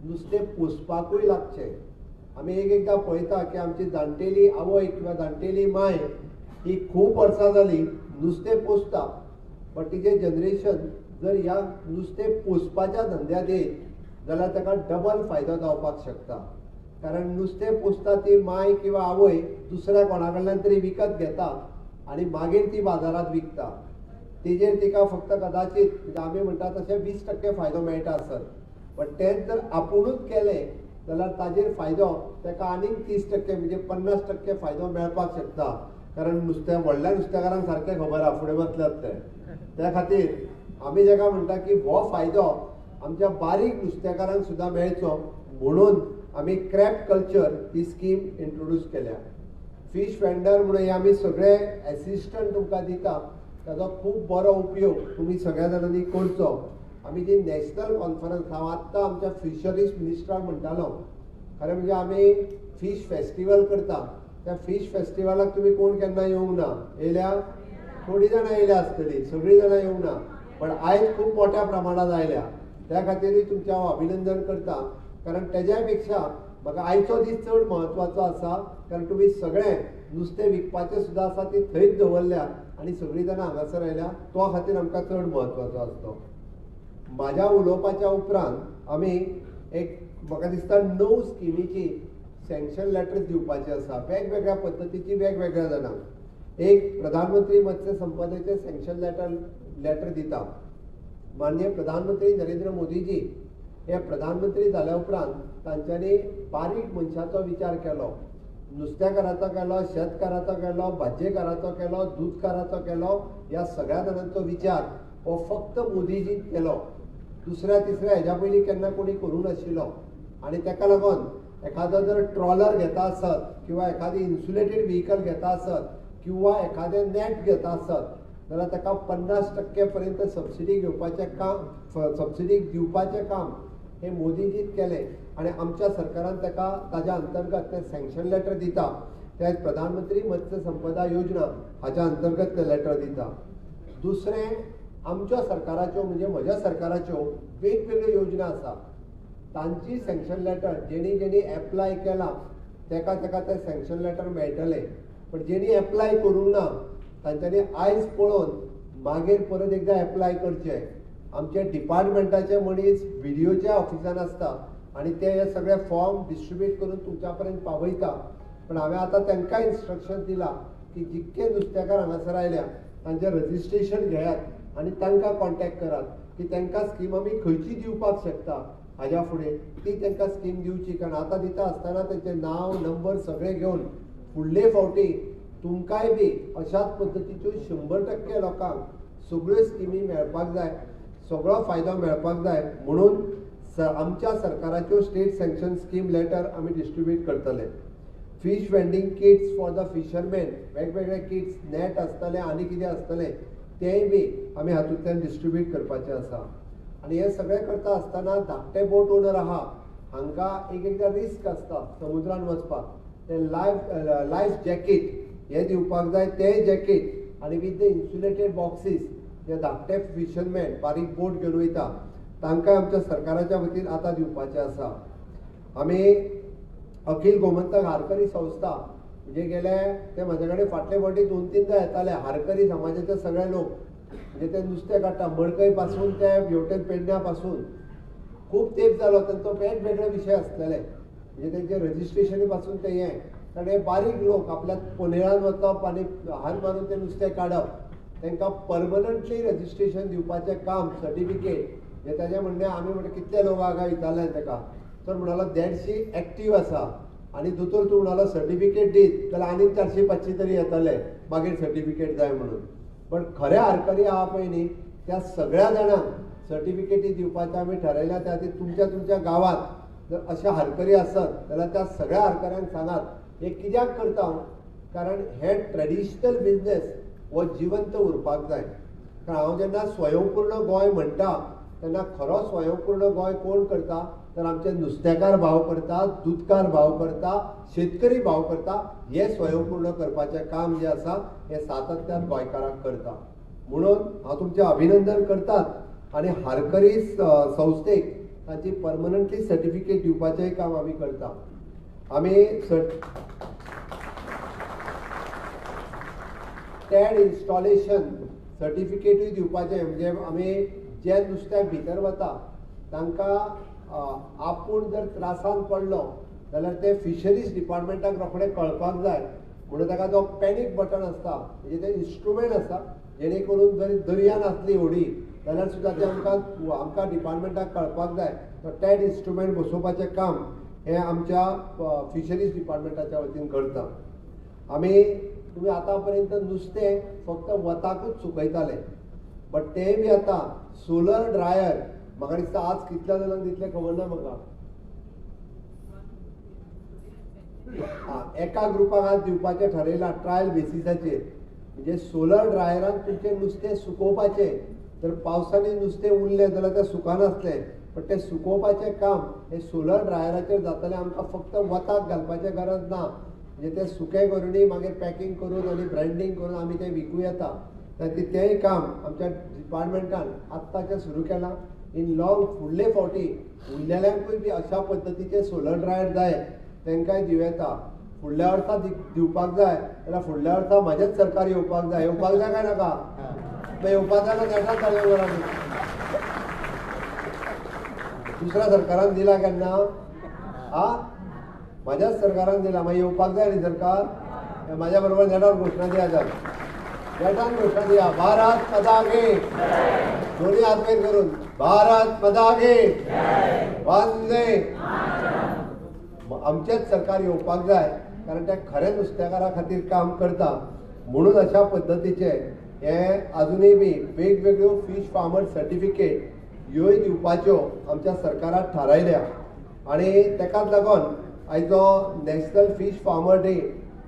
नुस्तें पोसपाकूय लागचें. आमी एक एकदां पळयता की आमची जाणटेली आवय किंवा जाणटेली माय ही खूब वर्सां जाली नुस्तें पोसता, बट तिजें जनरेशन जर ह्या नुस्तें पोसपाच्या धंद्यांत येत जाल्यार ताका डबल फायदो जावपाक शकता. कारण नुस्तें पोसता ती माय किंवा आवय दुसऱ्या कोणा कडल्यान तरी विकत घेता आनी मागीर ती बाजारांत विकता. तेजेर तिका फक्त कदाचीत म्हणजे आमी म्हणटा तशें 20% फायदो मेळटा आसत, बट तें जर आपुणूच केलें जाल्यार ताजेर फायदो ताका आनीक 30% म्हणजे 50% फायदो मेळपाक शकता. कारण नुस्त्या व्हडल्या नुस्तेकारांक सारकें खबर आहा फुडें बसल्यात ते. त्या खातीर आमी जाका म्हणटा की हो फायदो आमच्या बारीक नुस्तेकारांक सुद्दां मेळचो म्हणून आमी क्रॅब कल्चर ही स्कीम इंट्रोड्यूस केल्या. फीश वेंडर म्हणून हे आमी सगळे एसिस्टंट तुमकां दिता, ताजो खूब बरो उपयोग तुमी सगळ्या जाणांनी करचो. आमी जी नॅशनल कॉन्फरन्स, हांव आत्तां आमच्या फिशरीज मिनिस्टराक म्हणटालो, खरें म्हणजे आमी फीश फेस्टिवल करता, त्या फीश फेस्टिवलाक तुमी कोण केन्ना येवंक ना, येयल्या थोडीं जाणां येयल्या आसतलीं, सगळीं जाणां येवंक ना, पण आयज खूब मोठ्या प्रमाणांत आयल्या. त्या खातीरूय तुमचें हांव अभिनंदन करता. कारण तेज्या पेक्षा म्हाका आयचो दीस चड म्हत्वाचो आसा, कारण तुमी सगळे नुस्तें विकपाचें सुद्दां आसा ती थंयच दवरल्या आनी सगळीं जाणां हांगासर आयल्या, तो खातीर आमकां चड म्हत्वाचो आसतो. म्हाज्या उलोवपाच्या उपरांत आमी एक म्हाका दिसता 9 स्किमीची सँक्शन लॅटर्स दिवपाची आसा, वेगवेगळ्या पद्दतीची वेगवेगळ्या जाणांक. एक प्रधानमंत्री मत्स्य संपदेचें सँक्शन लॅटर दिता. माननीय प्रधानमंत्री नरेंद्र मोदीजी हे प्रधानमंत्री जाल्या उपरांत तांच्यांनी बारीक मनशाचो विचार केलो, नुस्तेकाराचो केलो, शेतकाराचो केलो, भाजयेकाराचो केलो, दूदकाराचो केलो. ह्या सगळ्या जाणांचो विचार हो फक्त मोदीजीन केलो, दुसऱ्या तिसऱ्या हेज्या पयलीं केन्ना कोणी करूंक नाशिल्लो. आनी ताका लागून एखादो जर ट्रॉलर घेता आसत किंवा एखादी इन्सुलेटेड व्हिकल घेता आसत किंवा एखादें नॅट घेता आसत जाल्यार ताका 50% पर्यंत सबसिडी घेवपाचें काम, सबसिडी दिवपाचें काम हें मोदीजीन केलें आनी आमच्या सरकारान ताका ताज्या अंतर्गत तें सँक्शन लॅटर दिता. ते प्रधानमंत्री मत्स्य संपदा योजना हाच्या अंतर्गत ते लेटर दिता. दुसरें, आमच्या सरकाराच्यो म्हणजे म्हज्या सरकाराच्यो वेगवेगळ्यो योजना आसा, तांची सँक्शन लेटर जेणी जेणी एप्लाय केलां तेका तेका तें सँक्शन लेटर मेळटलें. पण जेणी एप्लाय करूंक ना तांच्यांनी आयज पळोवन मागीर परत एकदां एप्लाय करचें. आमचे डिपार्टमेंटाचे मनीस व्हिडियोच्या ऑफिसान आसता आनी ते हे सगळे फॉर्म डिस्ट्रिब्यूट करून तुमच्या पर्यंत पावयता. पण हांवें आतां तांकां इन्स्ट्रक्शन दिलां की जितके नुस्तेकार हांगासर आयल्या तांचें रजिस्ट्रेशन घेयात आनी तांकां कॉन्टेक्ट करात की तांकां स्कीम आमी खंयची दिवपाक शकता हाज्या फुडें ती तांकां स्कीम दिवची. कारण आतां दिता आसतना तांचें नांव नंबर सगळें घेवन फुडले फावटी तुमकांय बी अशाच पद्दतीच्यो 100% लोकांक सगळ्यो स्किमी मेळपाक जाय, सगळो फायदो मेळपाक जाय म्हणून आमच्या सरकाराच्यो स्टेट सँक्शन स्कीम लेटर आमी डिस्ट्रिब्यूट करतले. Fish vending kits for the fishermen, वेगवेगळे किट्स नॅट आसतले आनी कितें आसतलें तेंय बी आमी हातूंतल्यान डिस्ट्रिब्यूट करपाचें आसा. आनी हें सगळें करता आसतना धाकटे बोट ओनर आहा हांकां एक एकदां रिस्क आसता समुद्रान वचपाक, ते लायफ जॅकेट हें दिवपाक जाय, तें जॅकेट आनी विथ the insulated boxes जे धाकटे फिशरमॅन बारीक बोट घेवन वयता तांकां आमच्या सरकाराच्या वतीन आतां दिवपाचें आसा. आमी अखिल गोमंतक हारकरी संस्था म्हणजे गेले ते म्हज्या कडेन फाटले फावटी 2-3दा येताले हारकरी समाजाचे सगळे लोक, म्हणजे ते नुस्तें काडटा मडकय पासून ते हेवटेन पेडण्या पासून खूब तेंप जालो तांचो वेगवेगळे विशय आसलेले, म्हणजे तेंचे रजिस्ट्रेशनी पासून ते हें. कारण हे बारीक लोक आपल्या पोनेळान वचप आनी हात मारून ते नुस्तें काडप, तांकां परमनंटली रजिस्ट्रेशन दिवपाचें काम सर्टिफिकेट हे ताजें म्हणणें आमी म्हणटा कितले लोक आगा विचारले ताका तर म्हणालो 150 एक्टीव आसा आनी दोतोर तूं म्हणालो सर्टिफिकेट दीत जाल्यार आनीक 400-500 तरी येतले मागीर सर्टिफिकेट जाय म्हणून. पण खरे हारकरी आहा पळय न्ही त्या सगळ्या जाणांक सर्टिफिकेटी दिवपाचें आमी ठरयलां. त्या खातीर तुमच्या तुमच्या गांवांत जर अशे हारकरी आसत जाल्यार त्या सगळ्या हारकऱ्यांक सांगात हें कित्याक करता हांव, कारण हे ट्रेडिशनल बिजनेस हो जिवंत उरपाक जाय. कारण हांव जेन्ना स्वयंपूर्ण गोंय म्हणटा तेन्ना खरो स्वयंपूर्ण गोंय कोण करता तर आमचे नुस्तेकार भाव करता, दुदकार भाव करता, शेतकरी भाव करता. हे स्वयंपूर्ण करपाचें काम जें आसा हें सातत्यान गोंयकारांक करता. म्हणून हांव तुमचें अभिनंदन करतात आनी हारकरी संस्थेक तांची परमनंटली सर्टिफिकेट दिवपाचेंय काम आमी करता. आमी टॅड इन्स्टॉलेशन सर्टिफिकेटूय दिवपाचें, म्हणजे आमी जे नुस्त्याक भितर वता तांकां आपूण जर त्रासान पडलो जाल्यार ते फिशरीज डिपार्टमेंटाक रोखडें कळपाक जाय म्हणून ताका जो पॅनीक बटन आसता म्हणजे ते इन्स्ट्रुमेंट आसता जेणे करून जरी दर्यान आसली होडी जाल्यार सुद्दां ते आमकां आमकां डिपार्टमेंटाक कळपाक जाय. तो टॅड इन्स्ट्रुमेंट बसोवपाचें काम हें आमच्या फिशरीज डिपार्टमेंटाच्या वतीन करता. आमी तुमी आतां पर्यंत नुस्तें फक्त वताकूच सुकयताले, बट तें बी आतां सोलर ड्रायर म्हाका दिसता आज कितल्या जाणांक दितले खबर ना म्हाका. एका ग्रुपाक आज दिवपाचें ठरयलां ट्रायल बेसिसाचेर, म्हणजे सोलर ड्रायरान तुमचें नुस्तें सुकोवपाचें. जर पावसांनी नुस्तें उरलें जाल्यार तें सुकनासलें, पण तें सुकोवपाचें काम हें सोलर ड्रायराचेर जातलें. आमकां फक्त वताक घालपाचें गरज ना, म्हणजे तें सुकें करूनय मागीर पॅकींग करून आनी ब्रँडींग करून आमी तें विकूं येता. तेंय काम आमच्या डिपार्टमेंटान आत्ताचें सुरू केलां. इन लॉंग फुडले फावटी उरलेल्यांकूय बी अशा पद्दतीचे सोलर ड्रायर जाय तांकांय दिवं येता. फुडल्या वर्सा दिवपाक जाय जाल्यार फुडल्या वर्सा म्हाजेंच सरकार येवपाक जाय. येवपाक जाय काय नाका? येवपाक जाय ना नेटान चालू करा. दुसऱ्या सरकारान दिला केन्ना? हा, म्हाज्याच सरकारान दिला. मागीर येवपाक जाय न्ही सरकार. म्हाज्या बरोबर नेटान घोशणा दिया, जाय नेटान घोशणा दिया, भारत पदागे, दोन्ही हात वयर करून भारत पदागे, वंदे. आमचेंच सरकार येवपाक जाय, कारण ते खरें नुस्तेकारा खातीर काम करता. म्हणून अशा पद्दतीचे हे अजुनूय बी वेगवेगळ्यो फीश फार्मर सर्टिफिकेट ह्योय दिवपाच्यो आमच्या सरकारान थारायल्या. आनी तेकाच लागून आयजो नॅशनल फीश फार्मर डे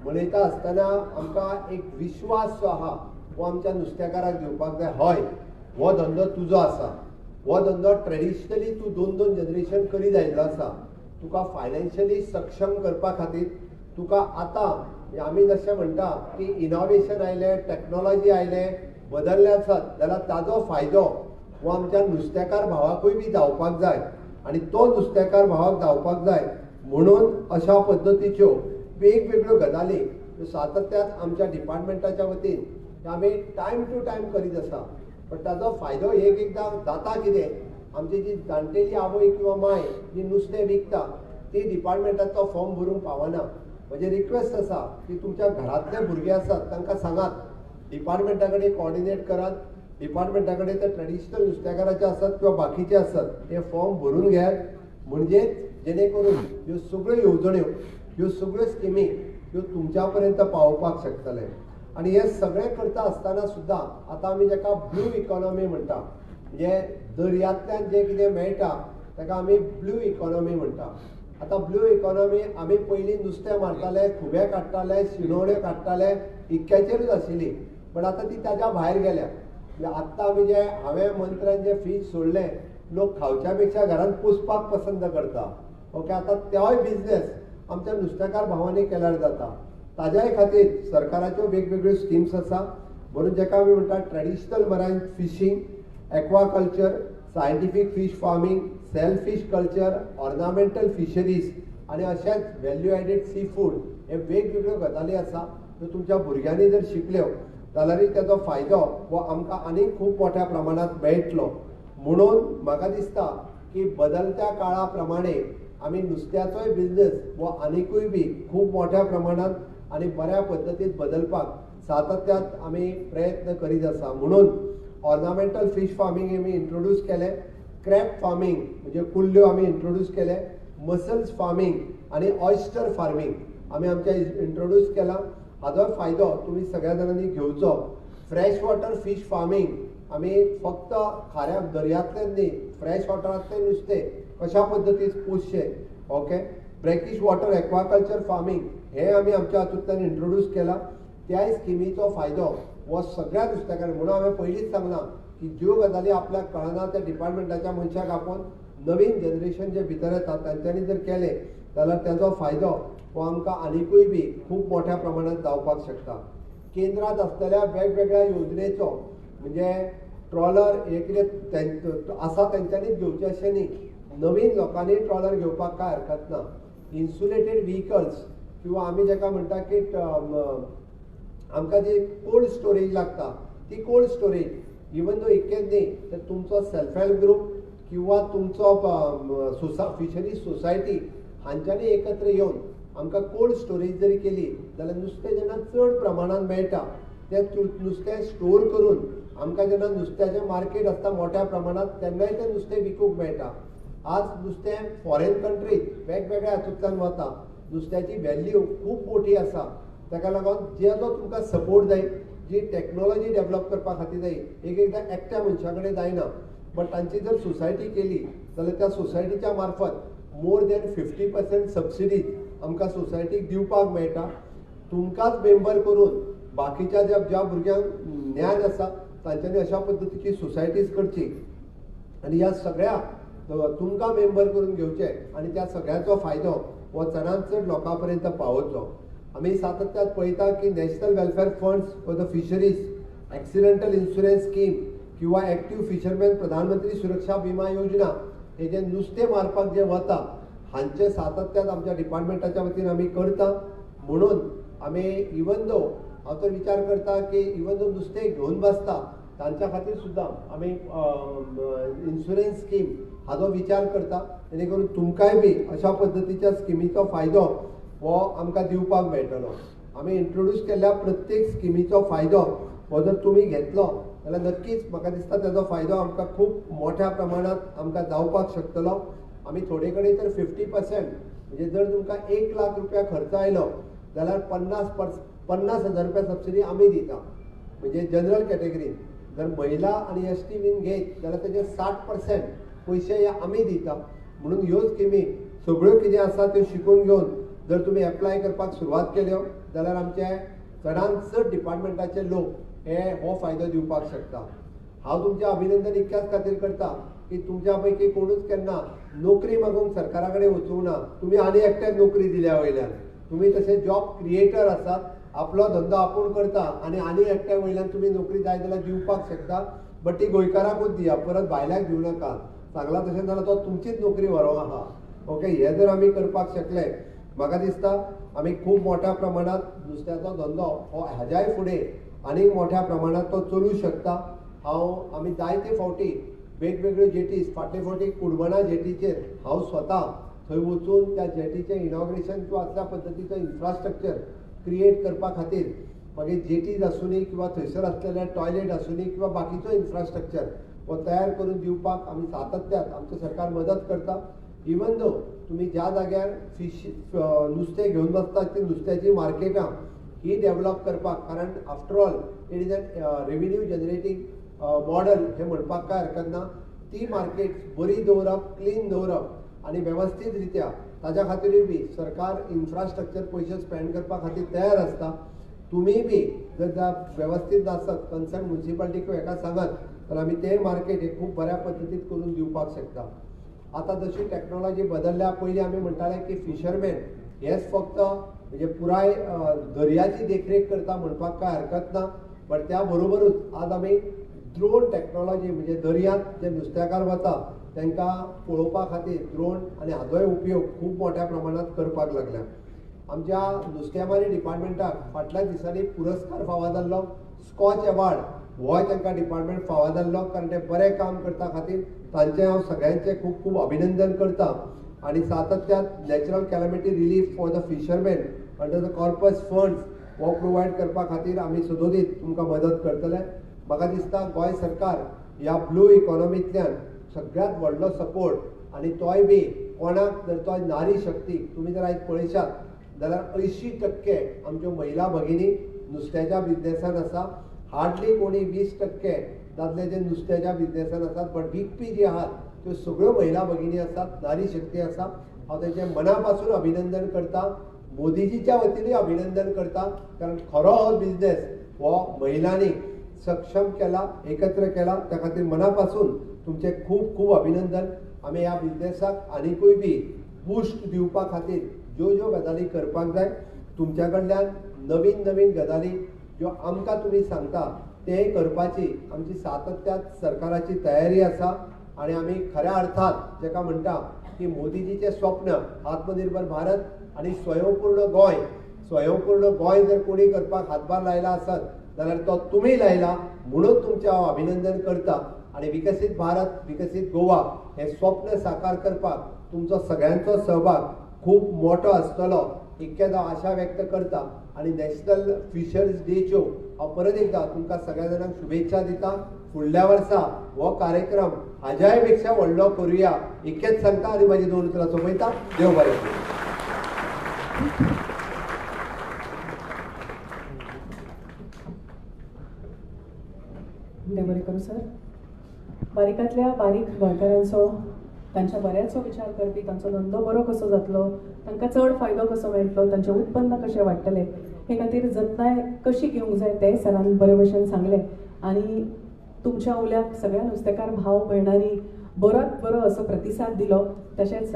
मनयता आसतना आमकां एक विश्वास जो आहा हो आमच्या नुस्तेकाराक दिवपाक जाय. हय, हो धंदो तुजो आसा, हो धंदो ट्रेडिशनली तूं 2-2 जनरेशन करीत आयिल्लो आसा. तुका फायनान्शियली सक्षम करपा खातीर तुका आतां आमी जशें म्हणटा की इनोवेशन आयलें, टॅक्नोलॉजी आयलें, बदलले आसत जाल्यार ताजो फायदो हो आमच्या नुस्तेकार भावाकूय बी जावपाक जाय आनी तो नुस्तेकार भावाक जावपाक जाय म्हणून अशा पद्दतीच्यो वेगवेगळ्यो गजाली सातत्यान आमच्या डिपार्टमेंटाच्या वतीन आमी टायम टू टायम करीत आसा. पण ताजो फायदो एक एकदां जाता कितें, आमची जी जाणटेली आवय किंवा माय जी नुस्तें विकता ती डिपार्टमेंटाचो फॉर्म भरूंक पावना. म्हजें रिक्वेस्ट आसा की तुमच्या घरांतले भुरगे आसात तांकां सांगात, डिपार्टमेंटा कडेन कॉर्डिनेट करात, डिपार्टमेंटा कडेन ते ट्रेडिशनल नुस्तेकाराचे आसत किंवा बाकीचे आसत हे फॉर्म भरून घेयात, म्हणजे जेणे करून ह्यो सगळ्यो येवजण्यो, ह्यो सगळ्यो स्किमी ह्यो तुमच्या पर्यंत पावोवपाक शकतले. आनी हे सगळें करता आसतना सुद्दां आतां आमी जाका ब्लू इकॉनॉमी म्हणटा, म्हणजे दर्यांतल्यान जें कितें मेळटा ताका आमी ब्लू इकॉनॉमी म्हणटा. आतां ब्लू इकॉनॉमी आमी पयलीं नुस्तें मारताले, खुबे काडटाले, शिणोण्यो काडटाले, इतक्याचेरूच आशिल्ली, पण आतां ती ताच्या भायर गेल्या. म्हणजे आत्तां आमी जे हांवें मंत्र्यान जे फीश सोडलें, लोक खावच्या पेक्षा घरांत पोसपाक पसंत करता. ओके, आतां तोय बिजनेस आमच्या नुस्तेकार भावांनी केल्यार जाता. ताज्याय खातीर सरकाराच्यो वेगवेगळ्यो स्किम्स आसा म्हणून जाका आमी म्हणटा traditional marine fishing, aquaculture, scientific fish farming, shell fish culture, ornamental fisheries आनी अशेंच व्हॅल्यू एडेड सी फूड हे वेगवेगळ्यो गजाली आसा त्यो तुमच्या भुरग्यांनी जर शिकल्यो जाल्यारूय ताजो फायदो हो आमकां आनीक खूब मोठ्या प्रमाणांत मेळटलो. म्हणून म्हाका दिसता की बदलत्या काळा प्रमाणे आमी नुस्त्याचोय बिजनेस हो आनिकूय बी खूब मोठ्या प्रमाणांत आनी बऱ्या पद्दतीन बदलपाक सातत्यात आमी प्रयत्न करीत आसा. म्हणून ऑर्नामेंटल फीश फार्मींग आमी इंट्रोड्यूस केलें, क्रॅब फार्मींग म्हणजे कुल्ल्यो आमी इंट्रोड्यूस केले, मसल्स फार्मींग आनी ऑयस्टर फार्मींग आमी आमच्या इंट्रोड्यूस केलां. हाजो फायदो तुमी सगळ्या जाणांनी घेवचो. फ्रेश वॉटर फीश फार्मींग आमी फक्त खाऱ्या दर्यांतल्यान न्ही, फ्रेश वॉटरांतलें नुस्तें कशा पद्दतीन पोसचें, okay, brackish water aquaculture farming हें आमी आमच्या हातूंतल्यान इंट्रोड्यूस केलां. त्याय स्किमीचो फायदो हो सगळ्या नुस्तेकारांक. म्हणून हांवें पयलींच सांगलां की ज्यो गजाली आपल्याक कळना त्या डिपार्टमेंटाच्या मनशाक आपोवन नवीन जनरेशन जे भितर येता तांच्यांनी जर केलें जाल्यार ताजो फायदो हो आमकां आनिकूय बी खूब मोठ्या प्रमाणांत जावपाक शकता. केंद्रांत आसलेल्या वेगवेगळ्या योजनेचो म्हणजे ट्रॉलर हे कितें आसा तेंच्यांनीच घेवचें अशें न्ही, नवीन लोकांनी ट्रॉलर घेवपाक कांय हरकत ना. इन्सुलेटेड व्हिकल्स किंवा आमी जाका म्हणटा की आमकां जी कोल्ड स्टोरेज लागता ती कोल्ड स्टोरेज इवन दो इतकेंच न्ही तर तुमचो सेल्फ हेल्प ग्रूप किंवा तुमचो फिशरीज सोसायटी हांच्यांनी एकत्र येवन आमकां कोल्ड स्टोरेज जरी केली जाल्यार नुस्तें जेन्ना चड प्रमाणांत मेळटा तें नुस्तें स्टोर करून आमकां जेन्ना नुस्त्याचें मार्केट आसता मोठ्या प्रमाणांत तेन्नाय तें नुस्तें विकूंक मेळटा. आज नुस्तें फॉरेन कंट्रीत वेगवेगळ्या हातूंतल्यान वता, नुस्त्याची व्हॅल्यू खूब मोठी आसा. ताका लागून जेजो तुमकां सपोर्ट जाय, जी टॅक्नोलॉजी डेवलप करपा खातीर जाय, एक एकदां एकट्या मनशा कडेन जायना, बट तांची जर सोसायटी केली जाल्यार त्या सोसायटीच्या मार्फत मोर दॅन 50% सबसिडीज आमकां सोसायटीक दिवपाक मेळटा. तुमकांच मेंबर करून बाकीच्या ज्या ज्या भुरग्यांक ज्ञान आसा तांच्यांनी अशा पद्दतीची सोसायटीज करची आनी ह्या सगळ्या तुमकां मेंबर करून घेवचे आनी त्या सगळ्याचो फायदो हो चडांत चड लोकां पर्यंत पावोवचो. आमी सातत्यान पळयता की national welfare funds for the fisheries, accidental insurance scheme किंवा एक्टीव फिशरमॅन प्रधानमंत्री सुरक्षा विमा योजना हे जे नुस्तें मारपाक जे वता हांचे सातत्यान आमच्या डिपार्टमेंटाच्या वतीन आमी करता. म्हणून आमी इवन दो हांव तर विचार करता की इवन दो नुस्तें घेवन बसता तांच्या खातीर सुद्दां आमी इन्शुरन्स स्कीम हाजो विचार करता, जेणे करून तुमकांय बी अशा पद्दतीच्या स्किमीचो फायदो हो आमकां दिवपाक मेळटलो. आमी इंट्रोड्यूस केल्ल्या प्रत्येक स्किमीचो फायदो हो जर तुमी घेतलो जाल्यार नक्कीच म्हाका दिसता ताजो फायदो आमकां खूब मोठ्या प्रमाणांत आमकां जावपाक शकतलो. आमी थोडे कडेन तर 50% म्हणजे जर तुमकां 1 लाख रुपया खर्च आयलो जाल्यार 50,000 रुपया सबसिडी आमी दिता. म्हणजे जनरल कॅटेगरीन जर महिला आनी एस टी बीन घेत जाल्यार तेजे 60% पयशे हे आमी दिता. म्हणून ह्यो स्किमी सगळ्यो कितें आसा त्यो शिकून घेवन जर तुमी एप्लाय करपाक सुरवात केल्यो जाल्यार आमचे चडांत चड डिपार्टमेंटाचे लोक हे हो फायदो दिवपाक शकता. हांव तुमचें अभिनंदन इतक्याच खातीर करता की तुमच्या पैकी कोणूच केन्ना नोकरी मागूंक सरकारा कडेन वचूंक ना, तुमी आनी एकट्याक नोकरी दिल्या वयल्यान. तुमी तशे जॉब क्रिएटर आसात, आपलो धंदो आपूण करता आनी आनी एकट्या वयल्यान तुमी नोकरी जाय जाल्यार दिवपाक शकता, बट ती गोंयकाराकूच दिया, परत भायल्याक दिवं नाका. सांगला तशें जाल्यार तो तुमचीच नोकरी व्हरोंक आहा. ओके, हे जर आमी करपाक शकले म्हाका दिसता आमी खूब मोठ्या प्रमाणांत नुस्त्याचो धंदो हो हाज्याय फुडें आनीक मोठ्या प्रमाणांत तो चलूं शकता. हांव आमी जायते फावटी वेगवेगळ्यो जेटीज, फाटले फावटी कुडमणा जेटीचेर हांव स्वता थंय वचून त्या जेटीचें इनॉग्रेशन किंवा असल्या पद्दतीचो इन्फ्रास्ट्रक्चर क्रिएट करपा खातीर मागीर जेटीज आसूनी किंवा थंयसर आसलेले टॉयलेट आसूनी किंवा बाकीचो इन्फ्रास्ट्रक्चर हो तयार करून दिवपाक आमी सातत्यात आमचें सरकार मदत करता. इवन दो तुमी ज्या जाग्यार फिश नुस्तें घेवन बसतात ती नुस्त्याची मार्केटां ही डेवलप करपाक, कारण after all it is an revenue generating model हें म्हणपाक कांय हरकत ना. ती मार्केट बरी दवरप, क्लीन दवरप आनी वेवस्थीत रित्या ताज्या खातीरूय बी सरकार इन्फ्रास्ट्रक्चर पयशे स्पेंड करपा खातीर तयार आसता. तुमीय बी जर वेवस्थीत नासत कन्सर्न म्युनिसिपालिटी किंवा हेका सांगत तर आमी तें मार्केट हे खूब बऱ्या पद्दतीन करून दिवपाक शकता. आतां जशी टॅक्नोलॉजी बदलल्या, पयलीं आमी म्हणटाले की फिशरमॅन हेच फक्त म्हणजे पुराय दर्याची देखरेख करता म्हणपाक कांय हरकत ना, बट त्या बरोबरूच आज आमी ड्रोन टॅक्नोलॉजी म्हणजे दर्यांत जे नुस्तेकार वता तांकां पळोवपा खातीर ड्रोन आनी हाजोय उपयोग खूब मोठ्या प्रमाणांत करपाक लागल्या. आमच्या नुस्तेमारी डिपार्टमेंटाक फाटल्या दिसांनी पुरस्कार फावो जाल्लो, स्कॉच एवॉर्ड होय तांकां डिपार्टमेंट फावो जाल्लो, कारण ते बरें काम करता खातीर तांचें हांव सगळ्यांचें खूब खूब अभिनंदन करता. आनी सातत्यात natural calamity relief for the fishermen under the corpus funds हो प्रोवायड करपा खातीर आमी सदोदीत तुमकां मदत करतले. म्हाका दिसता गोंय सरकार ह्या ब्लू इकॉनॉमींतल्यान सगळ्यांत व्हडलो सपोर्ट आनी तोय बी कोणाक जर तो नारी शक्ती तुमी जर आयज पळयशात जाल्यार 80% आमच्यो महिला भगिनी नुस्त्याच्या बिजनेसान आसा. हार्डली कोणी 20% दादले जे नुस्त्याच्या बिजनेसान आसात, बट विकपी जी आहात त्यो सगळ्यो महिला भगिनी आसात, नारी शक्ती आसा. हांव तांचें मना पासून अभिनंदन करता, मोदीजीच्या वतीनूय अभिनंदन करता, कारण खरो हो बिजनेस हो महिलांनी सक्षम केला, एकत्र केला. त्या खातीर मना पासून तुमचें खूब खूब अभिनंदन. आमी ह्या बिजनेसाक आनिकूय बी बूस्ट दिवपा खातीर ज्यो ज्यो गजाली करपाक जाय तुमच्या कडल्यान नवीन नवीन गजाली ज्यो आमकां तुमी सांगता तें करपाची आमची सातत्यात सरकाराची तयारी आसा. आनी आमी खऱ्या अर्थात जेका म्हणटा की मोदीजीचें स्वप्न आत्मनिर्भर भारत आनी स्वयंपूर्ण गोंय, स्वयंपूर्ण गोंय जर कोणी करपाक हातभार लायला आसत जाल्यार तो तुमी लायला म्हणून तुमचें हांव अभिनंदन करता. आनी विकसीत भारत विकसीत गोवा हें स्वप्न साकार करपाक तुमचो सगळ्यांचो सहभाग खूब मोठो आसतलो इतकेंच हांव आशा व्यक्त करता. आनी नॅशनल फिशर्स डेच्यो हांव परत एकदां तुमकां सगळ्या जाणांक शुभेच्छा दिता. फुडल्या वर्सा हो कार्यक्रम हाज्याय पेक्षा व्हडलो करुया इतकेंच सांगता आनी म्हाजी दोन उतरां सोंपयता. देव बरें करूं. देव बरें करूं सर. बारीकांतल्या बारीक गोंयकारांचो तांच्या बऱ्याचो विचार करपी, तांचो धंदो बरो कसो जातलो, तांकां चड फायदो कसो मेळटलो, तांचें उत्पन्न कशें वाडटलें हे खातीर जतनाय कशी घेवंक जाय तें सरान बरे भशेन सांगलें. आनी तुमच्या उल्याक सगळ्या नुस्तेकार भाव भयणांनी बरोच बरो असो प्रतिसाद दिलो. तशेंच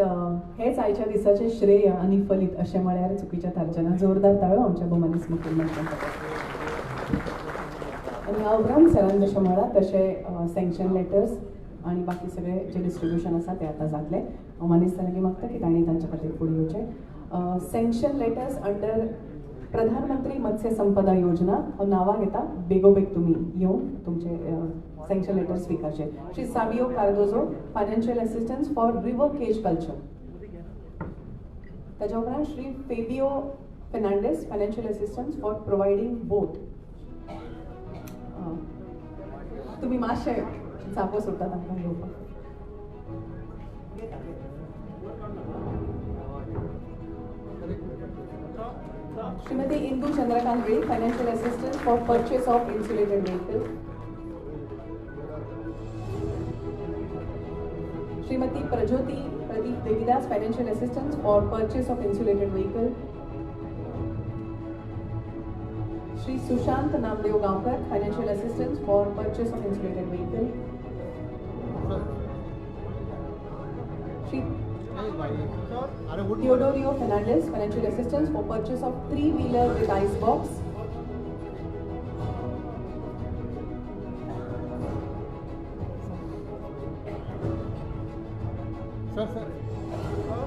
हेच आयच्या दिसाचें श्रेय आनी फलीत अशें म्हळ्यार चुकीच्या थारचें ना. जोरदार ताळो आमच्या भोवमानेस्त मुखेलमंत्र्यां खातीर. आनी ह्या उपरांत सरान जशें म्हळां तशें सँक्शन लेटर्स आनी बाकी सगळे जे डिस्ट्रिब्युशन आसा ते आतां जातलें. हांव मानेस्तां लागीं मागता की तांणी तांच्या खातीर फुडें येवचें. सँक्शन लेटर्स अंडर प्रधानमंत्री मत्स्य संपदा योजना हांव नांवां घेता, बेगोबेग तुमी येवन तुमचे सँक्शन लेटर्स स्विकारचे. Shri Savio Cardozo, financial assistance for river cage culture. ताच्या उपरांत Shri Fabio Fernandes, financial assistance for providing boat. तुमी मातशे जापो सोडटा तांकां घेवपाक. Shrimati Indu Chandrakant Velip, financial assistance for purchase of insulated vehicle. Shrimati Prajyoti Pradeep Devidas, financial assistance for purchase of insulated vehicle. Shri Sushant Namdev Gaonkar, financial assistance for purchase of insulated vehicle. Shri Theodorio Fernandez, financial assistance for purchase of 3-wheeler with ice box.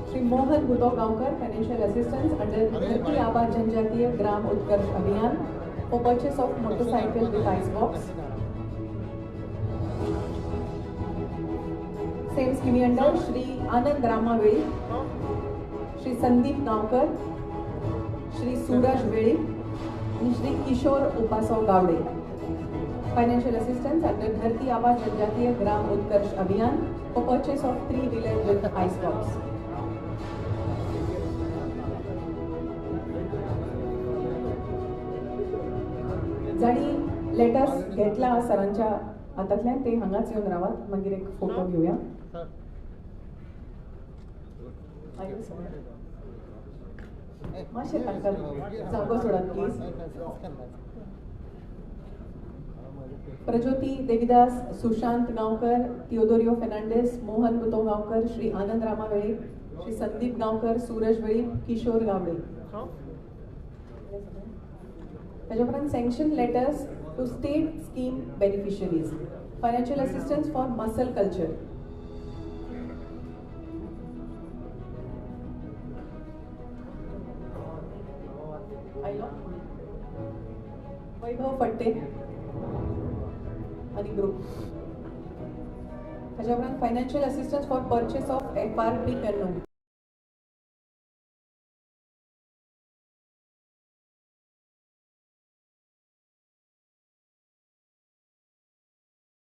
Shri Mohan Bhuto Gaonkar, financial assistance under Dharti Aaba Janjatiya Gram Utkarsh Abhiyan for purchase of motorcycle with ice box. Same scheme under Shri Anand Rama Velip, Shri Sandeep Gaonkar, Shri Suraj Velip आनी Shri Kishore Upasav Gawade, financial assistance under Dharti Aaba Janjatiya Gram Utkarsh Abhiyan for purchase of 3-wheeler with ice box. जाणी letters घेतला सरांच्या हातांतल्यान ते हांगाच येवन रावात, मागीर एक फोटो घेवया. मातशें तांकां जागो सोडात please. Prajyoti Devidas, Sushant Gaonkar, Theodorio Fernandes, Mohan Buto Gaonkar, Shri Anand Rama Velip, Shri Sandeep Gaonkar, Suraj Velip, Kishore Gawade. ताच्या उपरांत sanction letters to state scheme beneficiaries, financial assistance for mussel culture. आयलो वैभव फट्टे आनी group. ताच्या उपरांत financial assistance for purchase of FRP canoe.